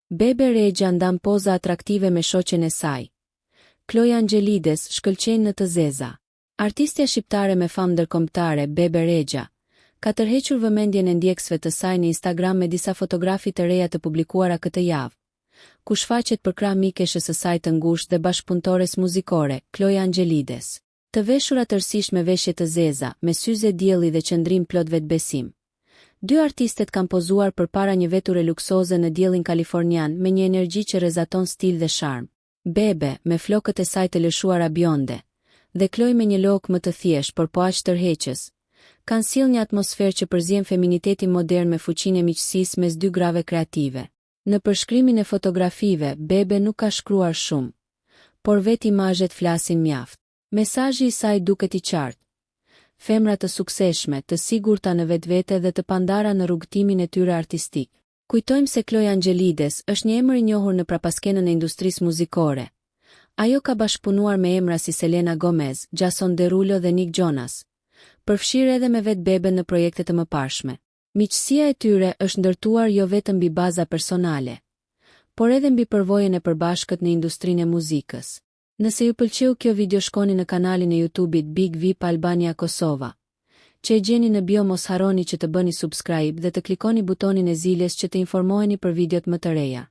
Bebe Rexha ndan poza atraktive me shoqen e saj. Chloe Angelides, shkëlqejnë në të zeza. Artistja shqiptare me famë ndërkombëtare, Bebe Rexha, ka tërhequr vëmendjen e ndjekësve të saj në Instagram me disa fotografi të reja të publikuara këtë javë, ku shfaqet përkrah mikeshës së saj të ngushtë dhe bashkëpunëtores muzikore, Chloe Angelides. Të veshura tërësisht me veshje të zeza, me syze dielli dhe qëndrim plot vetëbesim, dy artistet kanë pozuar përpara një veture luksoze në diellin kalifornian me një energji që rrezaton stil dhe sharm. Bebe, me flokët e saj të lëshuara bjonde, dhe Chloe me një look më të thjeshtë por po aq tërheqës, kanë sjellë një atmosferë që përzien feminitetin modern me fuqinë e miqësisë mes dy grave kreative. Në përshkrimin e fotografive, Bebe nuk ka shkruar shumë, por vetë imazhet flasin mjaft. Mesazhi i saj duket i qartë. Femra të suksesshme, të sigurta në vetvete dhe të pandara në rrugëtimin e tyre artistik. Kujtojmë se Chloe Angelides është një emër i njohur në prapaskenën e industrisë muzikore. Ajo ka bashkëpunuar me emra si Selena Gomez, Jason Derulo dhe Nick Jonas, përfshirë edhe me vetë Beben në projekte të mëparshme. Miqësia e tyre është ndërtuar jo vetëm mbi baza personale, por edhe mbi përvojën e përbashkët në industrinë e muzikës. Nëse ju pëlqeu kjo video shkoni në kanalin e YouTube-it Big Vip Albania Kosova, që e gjeni në bio mos harroni që të bëni subscribe dhe të klikoni butonin e ziles që të informoheni për videot më të reja.